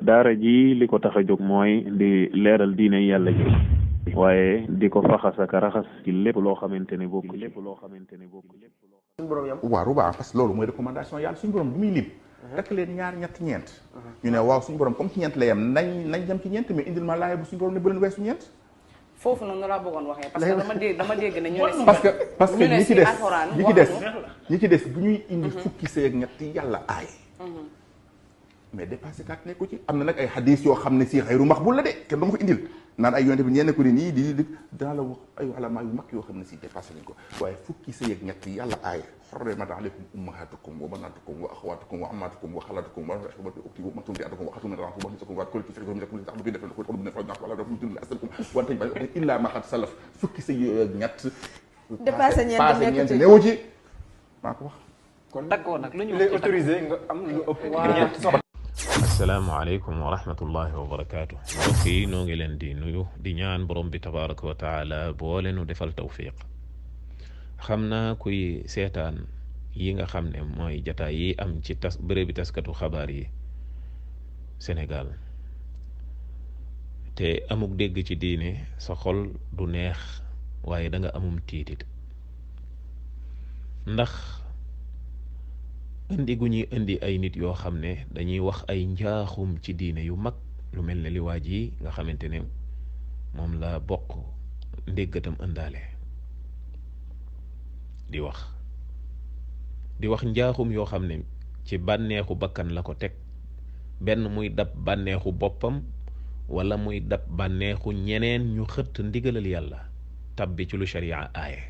daara ji li ko tax a jóg mooy di leeral diine yàlla ji waaye di ko faxas ak raxas ci lépp loo xamante ne bokk suñu borom yam waaw rubaa parce que loolu mooy recommandation yàlla suñu borom bu muy lim rek leen ñaar ñett ñeent ñu ne waaw suñu borom comme ci ñeent la yem nañ dem ci ñeent mais indil ma laaya bu suñu borom ne bu leen weesu ñeent foofu noonu laa bëggoon waxee parce que dama dégg ne ñu ne parce que ñi ci des bu ñuy indi fukki sëy ak ñett yàlla aay mais dépassé kaat nekku ci am na nag ay hadis yoo xam ne si xayru maqbul la de kenn du ma ko indil naan ay yonte bi ñenn ko ni nii di dana la wax ay ulama yu mag yoo xam ne si dépassé nañ ko waaye fukki sëy ak ñett yàlla aay hurrimat alaykum ummahatukum wa banatukum wa akhawatukum wa ammatukum wa khalatukum wa ashbatu ukti wa matum bi'atukum wa khatum min rakum wa hisakum wa kullu fi'lin lakum ta'budu bi nafsi wa min fa'ala wala rakum min asalakum wa tañ illa ma qad salaf fukki sëy ak ñett dépassé ñeent newu ci maa ko wax kon d'accord nag lu ñu lay autorisé nga am lu ëpp asalaamaaleykum wa rahmatullahi wa barakaatu mbokk yi noo ngi leen di nuyu di ñaan borom bi tabaraka wa taala boole nu defal tawfiq xam naa kuy seetaan yi nga xam ne mooy jataay yi am ci bërëbi taskatu xabaar yi Sénégal te amuk dégg ci diine sa xol du neex waaye da nga amum tiitit ndax indi gu ñuy indi ay nit yoo xam ne dañuy wax ay njaaxum ci diine yu mag lu mel ne li waa ji nga xamante ne moom la bokk ndéggatam ëndaale di wax njaaxum yoo xam ne ci bànneexu bakkan la ko teg benn muy dab bànneexu boppam wala muy dab bànneexu ñeneen ñu xëtt ndigalal yàlla tabbi ci lu sharia aaye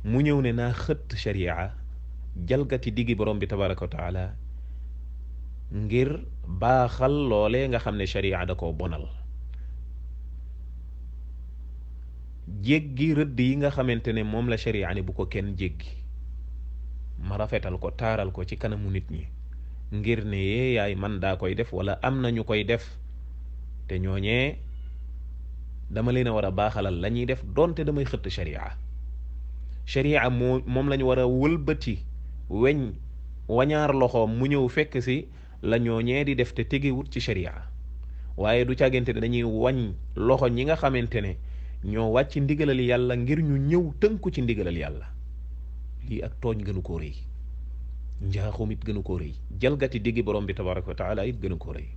mu ñëw ne naa xëtt sharia jalgati diggi borom bi tabaraka wa taala ngir baaxal loole nga xam ne sharia da koo bonal jéggi rëdd yi nga xamante ne moom la sharia ne bu ko kenn jéggi ma rafetal ko taaral ko ci kanamu nit ñi ngir ne yee yaay man daa koy def wala am na ñu koy def te ñooñee dama leen a war a baaxalal la ñuy def donte damay xëtt sharia moom la ñu war a wëlbati weñ wañaar loxoom mu ñëw fekk si la ñooñee di def te tegewut ci sharia waaye du càggante ne dañuy wañ loxo ñi nga xamante ne ñoo wàcc ndigalal yàlla ngir ñu ñëw tënku ci ndigalal yàlla lii ak tooñ gënu koo rëy njaaxum it gënu koo rëy jalgati diggi borom bi tabaraka wa taala it gënu koo rëy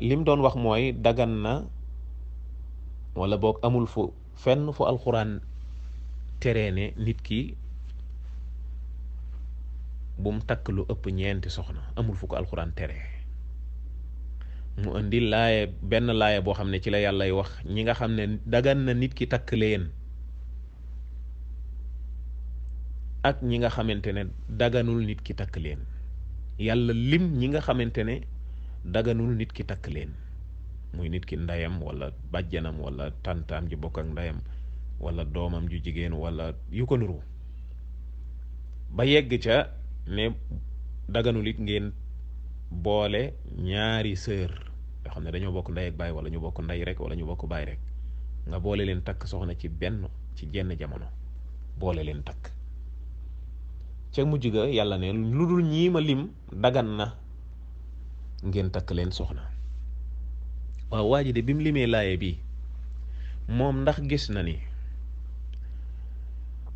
lim doon wax mooy dagan na wala boog amul fu fenn fu alxuraan teree ne nit ki bum takk lu ëpp ñeenti soxna amul fu ko alxuraan teree mu indi laaye benn laaye boo xam ne ci la yàllay wax ñi nga xam ne dagan na nit ki takk leen ak ñi nga xamante ne daganul nit ki takk leen yàlla lim ñi nga xamante ne daganul nit ki takk leen muy nit ki ndeyam wala bàjjanam wala tantaam ji bokk ak ndeyam wala doomam ju jigéen wala yu ko nuru ba yegg ca ne daganul it ngeen boole ñaari sœur yoo xam ne dañoo bokk ndey ak baay wala ñu bokk ndey rek wala ñu bokk baay rek nga boole leen takk soxna ci jenn jamono boole leen takk ca mujj ga yàlla ne lu dul ñii ma lim dagan na ngeen takk leen soxna waaw waa ji de bi mu limee laaye bi moom ndax gis na ni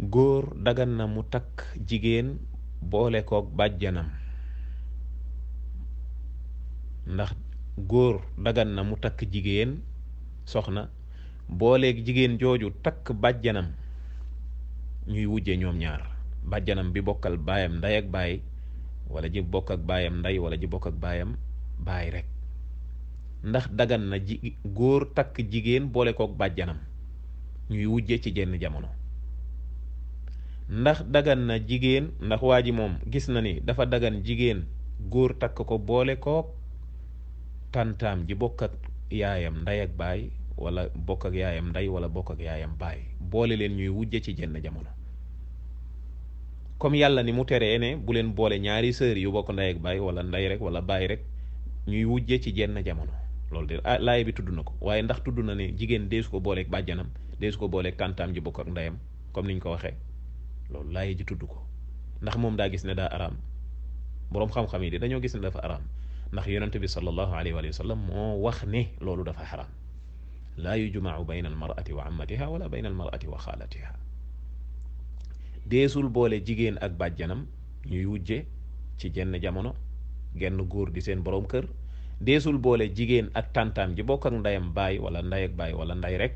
góor dagan na mu takk jigéen boole koog bàjjanam ndax góor dagan na mu takk jigéen soxna booleeg jigéen jooju takk bàjjanam ñuy wujje ñoom ñaar bàjjanam bi bokkal baayam ndey ak baay wala ji bokk ak baayam ndey wala ji bokk ak baayam baay rek ndax dagan na góor takk jigéen boole koog bàjjanam ñuy wujje ci jenn jamono ndax dagan na jigéen ndax waa ji moom gis na ni dafa dagan jigéen góor takk ko boole koog tantaam ji bokk ak yaayam ndey ak baay wala bokk ak yaayam ndey wala bokk ak yaayam baay boole leen ñuy wujje ci jenn jamono comme yàlla ni mu teree ne bu leen boole ñaari sœur yu bokk ndey ak baay wala ndey rek wala baay rek ñuy wujje ci jenn jamono loolu de laay bi tudd na ko waaye ndax tudd na ne jigéen deesu ko booleeg bàjjanam deesu ko booleeg tantaam ji bokk ak ndeyam comme niñ ko waxee loolu laay ji tudd ko ndax moom daa gis ne daa araam boroom xam-xam yi di dañoo gis ne dafa araam ndax yonente bi sallallahu alayhi wa sallam moo wax ne loolu dafa xaraam laa yujmau bayna almarati wa ammatiha wala bayna almarati wa xaalatiha deesul boole jigéen ak bàjjanam ñuy wujje ci jenn jamono genn góor di seen boroom kër deesul boole jigéen ak tàntaam ji bokk ak ndeyam baay wala ndey ak baay wala ndey rek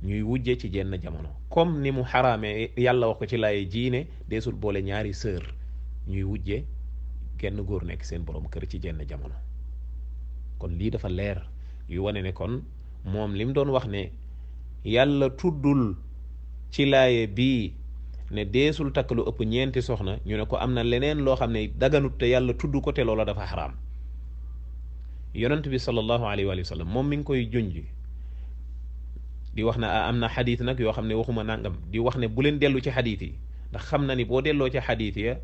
ñuy wujje ci jenn jamono comme ni mu xaraamee yàlla wax ko ci laaye jiine deesul boole ñaari sœur ñuy wujje genn góor nekk seen boroom kër ci jenn jamono kon lii dafa leer yu wane ne kon moom li mu doon wax ne yàlla tuddul ci laaye bii ne deesul takk lu ëpp ñeenti soxna ñu ne ko am na leneen loo xam ne daganut te yàlla tudd ko te loola dafa xaraam yonent bi sallallahu alayhi wa sallam moom mi ngi koy junj di wax na am na xadiit nag yoo xam ne waxuma nangam di wax ne bu leen dellu ci xadiit yi ndax xam na ni boo delloo ci xadiit ya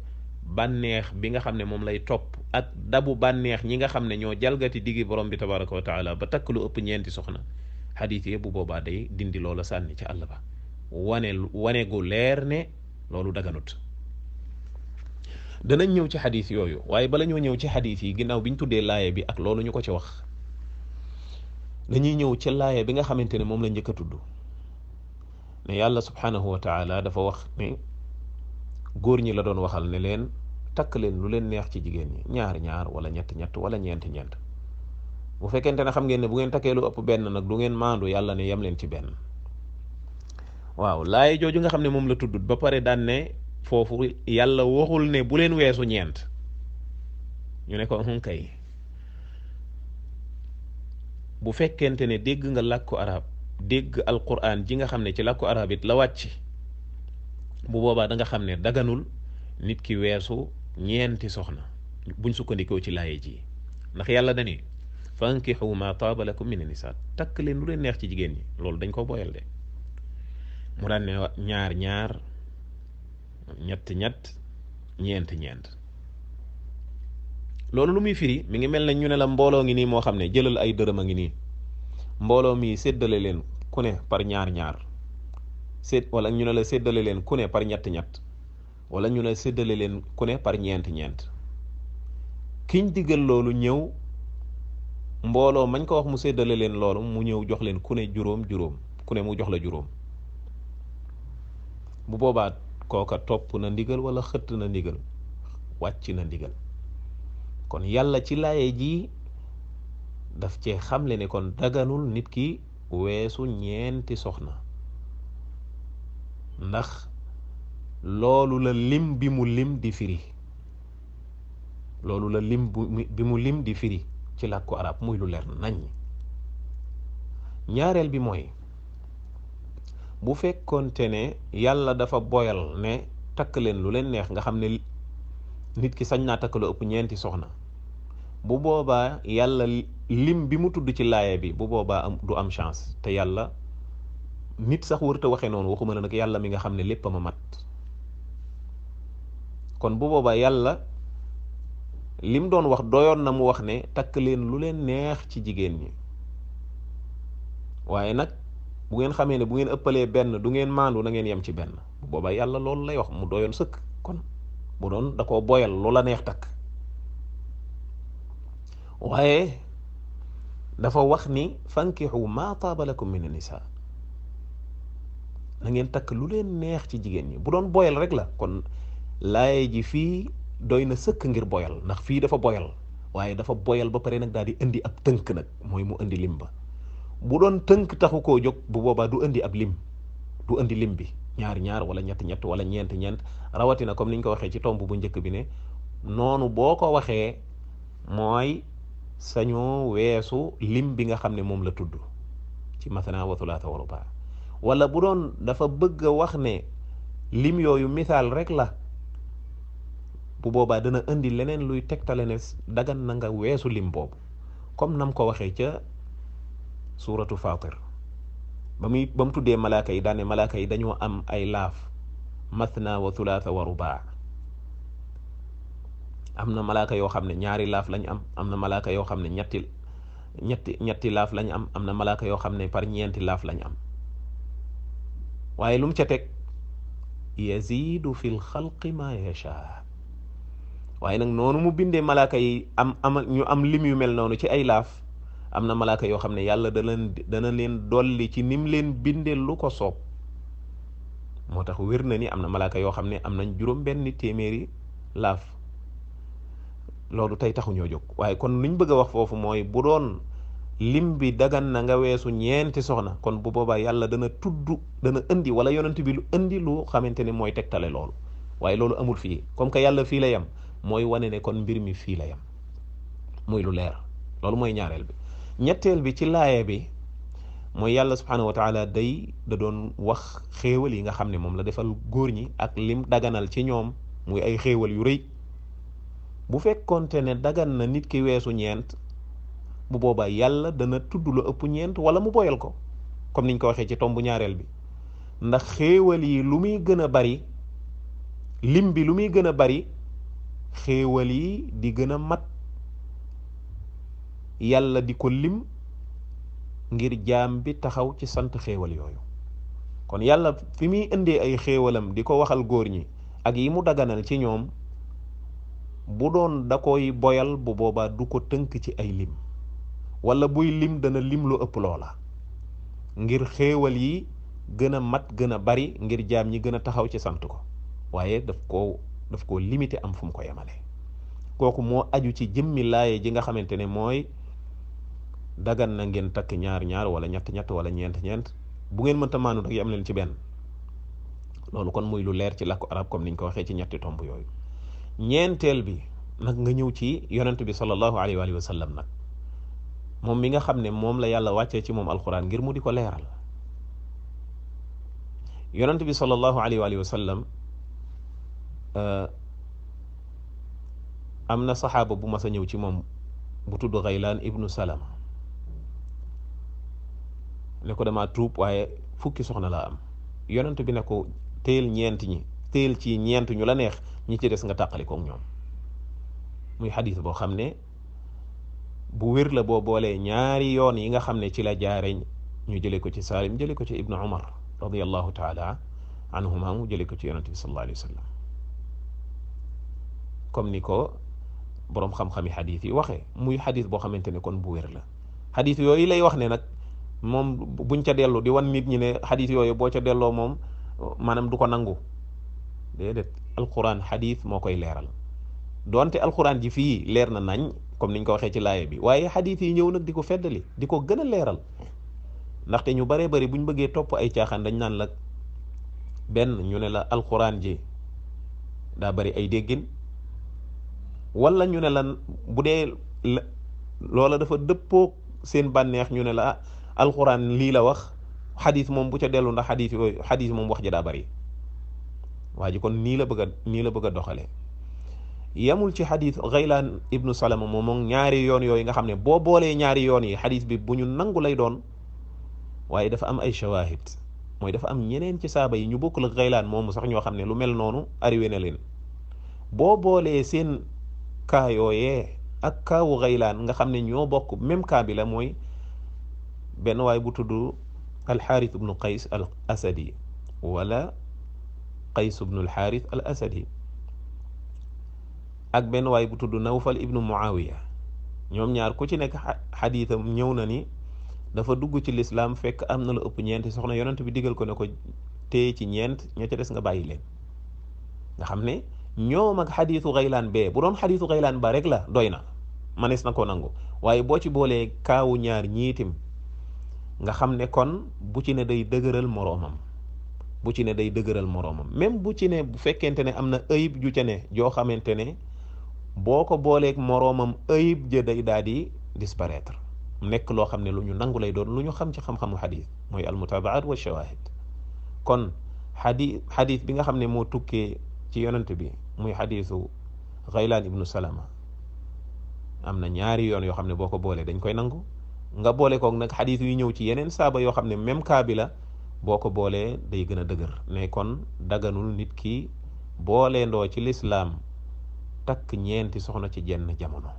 bànneex bi nga xam ne moom lay topp ak dabu bànneex ñi nga xam ne ñoo jalgati diggi borom bi tabaraka wa taala ba takk lu ëpp ñeenti soxna xadiit ya bu boobaa day dindi loola sànni ci àll ba wane gu leer ne loolu daganut danañ ñëw ci xadiis yooyu waaye bala ñoo ñëw ci xadiis yi ginnaaw bi ñu tuddee laaya bi ak loolu ñu ko ci wax dañuy ñëw ci laaya bi nga xamante ne moom la njëkk a tudd ne yàlla subhanahu wa taala dafa wax ne góor ñi la doon waxal ne leen takk leen lu leen neex ci jigéen ñi ñaar wala ñett wala ñeent bu fekkente ne xam ngeen ne bu ngeen takkee lu ëpp benn nag du ngeen maandu yàlla ne yem leen ci benn waaw laay jooju nga xam ne moom la tuddut ba pare daan ne foofu yàlla waxul ne bu leen weesu ñeent ñu ne ko kay bu fekkente ne dégg nga làkku arab dégg alquran ji nga xam ne ci làkku arab it la wàcc bu boobaa da nga xam ne daganul nit ki weesu ñeenti soxna buñ sukkandikoo ci laaye ji ndax yàlla dani fankixu ma taaba lakum min nisaa takk leen lu leen neex ci jigéen ñi loolu dañ ko boyal de mu daan ne ñaar ñett ñeent loolu lu muy firi mi ngi mel ne ñu ne la mbooloo ngi nii moo xam ne jëlal ay dërëm a ngi nii mbooloo mi séddale leen ku ne par ñaar wala ñu ne la séddale leen ku ne par ñett wala ñu ne séddale leen ku ne par ñeent kiñ diggal loolu ñëw mbooloo mañ ko wax mu séddale leen loolu mu ñëw jox leen ku ne juróom ku ne mu jox la juróom bu boobaa kooka topp na ndigal wala xëtt na ndigal wàcc na ndigal kon yàlla ci laaye ji daf cee xamle ne kon daganul nit ki weesu ñeenti soxna ndax loolu la lim bi mu lim di firi loolu la lim bi mu lim di firi ci làkku arab muy lu leer nañ ñaareel bi mooy bu fekkoonte ne yàlla dafa boyal ne takk leen lu leen neex nga xam ne nit ki sañ naa takk lu ëpp ñeenti soxna bu boobaa yàlla lim bi mu tudd ci laaya bi bu boobaa du am chance te yàlla nit sax wërta waxee noonu waxuma la nag yàlla mi nga xam ne lépp a ma mat kon bu boobaa yàlla lim doon wax doyoon na mu wax ne takk leen lu leen neex ci jigéen ñi waaye nag bu ngeen xamee ne bu ngeen ëppalee benn du ngeen maandu na ngeen yem ci benn bu boobaa yàlla loolu lay wax mu doyoon sëkk kon bu doon da koo boyal lu la neex takk waaye dafa wax ni fankixu maa taaba lakum min nisaa na ngeen takk lu leen neex ci jigéen ñi bu doon boyal rek la kon laaye ji fii doy na sëkk ngir boyal ndax fii dafa boyal waaye dafa boyal ba pare nag daal di indi ab tënk nag mooy mu indi lim ba bu doon tënk taxu koo jóg bu boobaa du indi ab lim du indi lim bi ñaar wala ñett wala ñeent rawatina comme niñ ko waxee ci tomb bu njëkk bi ne noonu boo ko waxee mooy sañoo weesu lim bi nga xam ne moom la tudd ci mathna wa thulatha wa rubaa wala bu doon dafa bëgg a wax ne lim yooyu misaal rek la bu boobaa dana indi leneen luy tegtale ne dagan na nga weesu lim boobu comme nam ko waxee ca suuratu Faatir ba mu tuddee malaaka yi daane malaaka yi dañoo am ay laaf mathna wa thulatha wa rubaa am na malaaka yoo xam ne ñaari laaf lañ am na malaaka yoo xam ne ñetti laaf lañ am na malaaka yoo xam ne par ñeenti laaf lañ am waaye lu mu ca teg yaziidu fil xalqi ma yashaa waaye nag noonu mu bindee malaaka yi ñu am lim yu mel noonu ci ay laaf am na malaaka yoo xam ne yàlla dana leen dolli ci nim leen bindee lu ko soob moo tax wér na ni am na malaaka yoo xam ne am nañ juróom-benn téeméeri laaf loolu tey taxuñoo jóg waaye kon liñ bëgg a wax foofu mooy bu doon lim bi dagan na nga weesu ñeenti soxna kon bu boobaa yàlla dana indi wala yonent bi lu indi lu xamante ne mooy tegtale loolu waaye loolu amul fii comme que yàlla fii la yam mooy wane ne kon mbir mi fii la yam muy lu leer loolu mooy ñaareel bi ñetteel bi ci laaya bi mooy yàlla subhanahu wa taala da doon wax xéewal yi nga xam ne moom la defal góor ñi ak lim daganal ci ñoom muy ay xéewal yu rëy bu fekkonte ne dagan na nit ki weesu ñeent bu boobaa yàlla dana tudd lu ëpp ñeent wala mu boyal ko comme niñ ko waxee ci tombu ñaareel bi ndax xéewal yi lu muy gën a bari lim bi lu muy gën a bari xéewal yi di gën a mat yàlla di ko lim ngir jaam bi taxaw ci sant xéewal yooyu kon yàlla fi muy indee ay xéewalam di ko waxal góor ñi ak yi mu daganal ci ñoom bu doon da koy boyal bu boobaa du ko tënk ci ay lim wala buy lim dana lim lu ëpp loola ngir xéewal yi gën a mat gën a bari ngir jaam ñi gën a taxaw ci sant ko waaye daf koo limité am fu mu ko yemale kooku moo aju ci jëmmi laaye ji nga xamante ne mooy dagan na ngeen takk ñaar wala ñett wala ñeent bu ngeen mënta maanu rek yam leen ci benn loolu kon muy lu leer ci làkku arab comme niñ ko waxee ci ñetti tomb yooyu ñeenteel bi nag nga ñëw ci yonent bi sallallahu alayhi wa sallam nag moom mi nga xam ne moom la yàlla wàccee ci moom alquran ngir mu di ko leeral yonent bi sallallahu alayhi wa sallam am na saxaaba bu mas a ñëw ci moom bu tudd Gaylaan ibnu Salama ne ko dama tuub waaye fukki soxna laa am yonent bi ne ko téel ci ñeent ñu la neex ñi ci des nga tàqali koog ñoom muy xadis boo xam ne bu wér la boo boolee ñaari yoon yi nga xam ne ci la jaare ñu jële ko ci Salim jële ko ci Ibnu Umar radiyallahu taala anhuma mu jële ko ci yonent bi sallallahu alayhi wa sallam comme ni ko boroom xam-xami xadis yi waxee muy xadis boo xamante ne kon bu wér la xadis yooyu lay wax ne nag moom buñ ca dellu di wan nit ñi ne xadis yooyu boo ca delloo moom maanaam du ko nangu déedéet alquran xadis moo koy leeral doonte alquran ji fii leer na nañ comme niñ ko waxee ci laaye bi waaye xadis yi ñëw nag di ko feddali di ko gën a leeral ndaxte ñu baree bari buñ bëggee topp ay caaxaan dañ naan la benn ñu ne la alquran ji daa bari ay déggin wala ñu ne la bu dee loola dafa dëppoog seen bànneex ñu ne la alquran lii la wax xadis moom bu ca dellu ndax xadis yooyu xadis moom wax ji daa bari waa ji kon nii la bëgg a doxale yamul ci xadis Gaylaan ibnu Salama moom ñaari yoon yooyu nga xam ne boo boolee ñaari yoon yi xadis bi bu ñu nangu lay doon waaye dafa am ay shawahid mooy dafa am ñeneen ci saaba yi ñu bokkul ak Gaylaan moomu sax ñoo xam ne lu mel noonu arrivé na leen boo boolee seen kaa yooyee ak kaawu Gaylaan nga xam ne ñoo bokk même kaa bi la mooy benn waay bu tudd alxaaris ibnu qays al asadi wala qays ibnu alxaaris al asadi ak benn waay bu tudd nawfal ibnu muawiya ñoom ñaar ku ci nekk xadiisam ñëw na ni dafa dugg ci lislaam fekk am na lu ëpp ñeenti soxna yonent bi digal ko ne ko téye ci ñeent ña ca des nga bàyyi leen nga xam ne ñoom ak xadiisu Gaylaan bee bu doon xadiisu Gaylaan ba rek la doy na manees na ko nangu waaye boo ci boolee kaawu ñaar ñiitim nga xam ne kon bu ci ne day dëgëral moroomam même bu ci ne bu fekkente ne am na ayib ju ca ne joo xamante ne boo ko booleeg moroomam ayib ja day daal di disparaître nekk loo xam ne lu ñu nangu lay doon lu ñu xam ci xam-xamu xadis mooy almutaabaat wa shawahid kon xadis bi nga xam ne moo tukkee ci yonent bi muy xadisu Gaylaan ibnu Salama am na ñaari yoon yoo xam ne boo ko boolee dañ koy nangu nga boole koog nag xadis yu ñëw ci yeneen saaba yoo xam ne même cas bi la boo ko boolee day gën a dëgër ne kon daganul nit ki booleendoo ci lislaam takk ñeenti soxna ci jenn jamono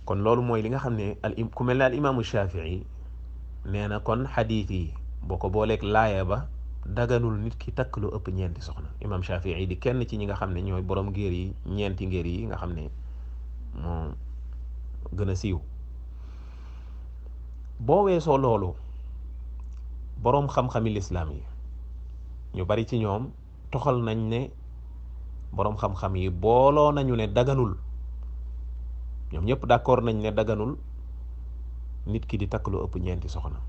kon loolu mooy li nga xam ne ku mel ne al imaamu Shafii nee na kon xadis yi boo ko booleeg laaya ba daganul nit ki takk lu ëpp ñeenti soxna. imam Shafii di kenn ci ñi nga xam ne ñooy borom ngéer yi ñeenti ngéer yi nga xam ne moo gën a siiw. boo weesoo loolu boroom xam-xami lislaam yi ñu bari ci ñoom toxal nañ ne boroom xam-xam yi booloo nañu ne daganul, ñoom ñëpp d'accord nañ ne daganul nit ki di takk lu ëpp ñeenti soxna.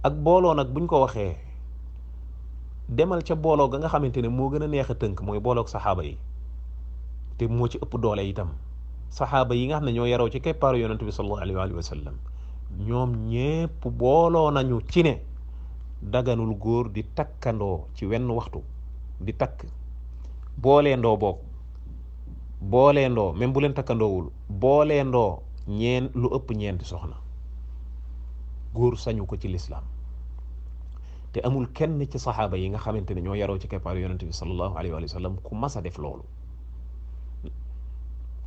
ak booloo nag buñ ko waxee demal ca booloo ga nga xamante ne moo gën a neex a tënk mooy booloog saxaaba yi, te moo ci ëpp doole itam. saxaaba yi nga xam ne ñoo yaroo ci keppaaru yonent bi sallallahu alayhi wa sallam ñoom ñépp booloo nañu ci ne daganul góor di takkandoo ci wenn waxtu, di takk booleendoo boog booleendoo même bu leen takkandoowul booleendoo lu ëpp ñeenti soxna. góor sañu ko ci lislaam, te amul kenn ci saxaaba yi nga xamante ne ñoo yaroo ci keppaaru yonent bi sallallahu alayhi wa sallam ku mas a def loolu.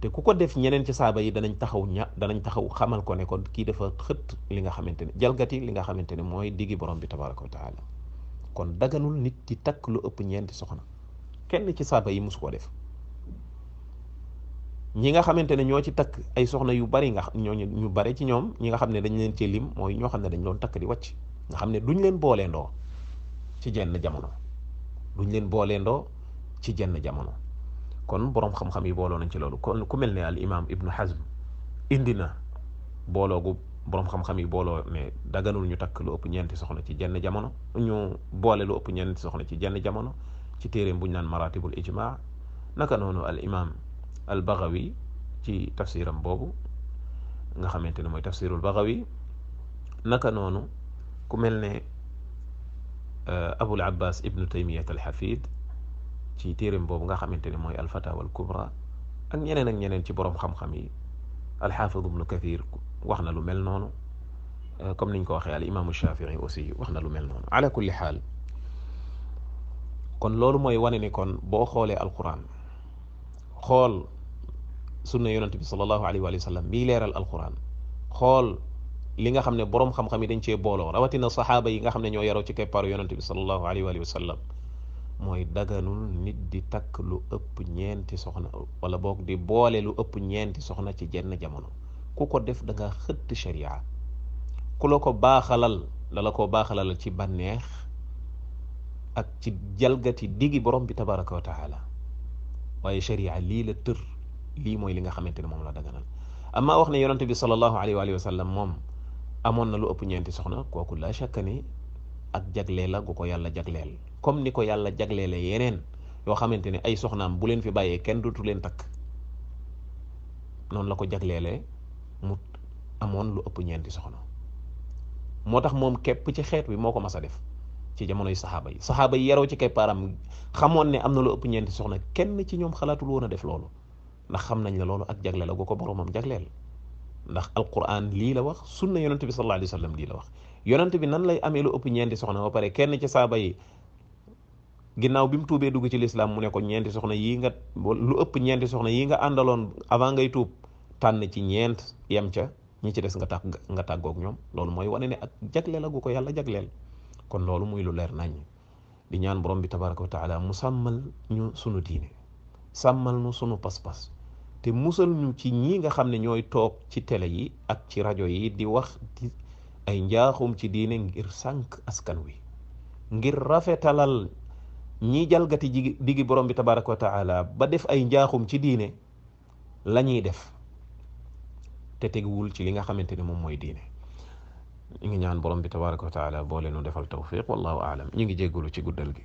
te ku ko def ñeneen ci saaba yi danañ taxaw xamal ko ne ko kii dafa xët li nga xamante ne jalgati li nga xamante ne mooy diggi borom bi tabaraka wa taala. kon daganul nit di takk lu ëpp ñeenti soxna, kenn ci saaba yi musu ko def. ñi nga xamante ne ñoo ci takk ay soxna yu bari ñu bari ci ñoom ñi nga xam ne dañ leen ci lim mooy ñoo xam ne dañ doon takk di wàcc, nga xam ne duñ leen booleendoo ci jenn jamono kon boroom xam-xam yi booloo nañ ci loolu. kon ku mel ne al imam ibnu Hazm indi na booloogu boroom xam-xam yi booloo ne daganul ñu takk lu ëpp ñeenti soxna ci jenn jamono, ñu boole lu ëpp ñeenti soxna ci jenn jamono ci téeréem buñ naan maratibul ijma. naka noonu al imam al Baghawi ci tafsiram boobu nga xamante ne mooy tafsirul Baghawi. naka noonu ku mel ne Abul Abbas ibnu Taymiyat al Hafid ci téeréem boobu nga xamante ne mooy alfatawa al kubra, ak ñeneen ci boroom xam-xam yi. alxaafid ibnu kathir wax na lu mel noonu, comme niñ ko waxee al imaamu shafii aussi wax na lu mel noonu. ala kulli xaal kon loolu mooy wane ni kon boo xoolee alquran xool sunna yonent bi sallallahu alayhi wa sallam bii leeral alquran, xool li nga xam ne boroom xam-xam yi dañ cee booloo, rawatina saxaaba yi nga xam ne ñoo yaroo ci keppaaru yonent bi sallallahu alayhi wa sallam, mooy daganul nit di takk lu ëpp ñeenti soxna wala boog di boole lu ëpp ñeenti soxna ci jenn jamono. ku ko def da nga xëtt sharia. ku la ko baaxalal dala ko baaxalal ci bànneex ak ci jalgati digi borom bi tabaraka wa taala, waaye sharia lii la tër, lii mooy li nga xamante ne moom la daganal. amma wax ne yonante bi sallallahu alayhi wa sallam moom amoon na lu ëpp ñeenti soxna, kooku la shakka ni ak jagleel la gu ko yàlla jagleel, comme ni ko yàlla jagleele yeneen yoo xamante ne ay soxnaam bu leen fi bàyyee kenn dootu leen takk, noonu la ko jagleele mu amoon lu ëpp ñeenti soxna. moo tax moom képp ci xeet wi moo ko mas a def ci jamonoy saxaaba yi yaroo ci keppaaram xamoon ne am na lu ëpp ñeenti soxna, kenn ci ñoom xalaatul woon a def loolu, ndax xam nañ ne loolu ak jagle la gu ko boromam jagleel. ndax alquran lii la wax, sunna yonent bi sallallahu alayhi wa sallam lii la wax. yonent bi nan lay amee lu ëpp ñeenti soxna ba pare kenn ci saaba yi ginnaaw bi mu tuubee dugg ci lislaam mu ne ko ñeenti soxna yii nga lu ëpp ñeenti soxna yii nga àndaloon avant ngay tuub tànn ci ñeent yem ca, ñi ci des nga tàggoog ñoom. loolu mooy wane ne ak jagle la gu ko yàlla jagleel. kon loolu muy lu leer nañ di ñaan borom bi tabaraka wa taala mu sàmmal ñu sunu diine, sàmmal ñu sunu pas-pas, te musal ñu ci ñi nga xam ne ñooy toog ci télé yi ak ci rajo yi di wax ay njaaxum ci diine ngir sànq askan wi, ngir rafetalal ñi jalgati digi borom bi tabaraka wa taala ba def ay njaaxum ci diine la ñuy def te teguwul ci li nga xamante ne moom mooy diine. ñu ngi ñaan borom bi tabaraka wa taala boo leenu defal tawfiq wallahu aalam. ñu ngi jéggulu ci guddal gi.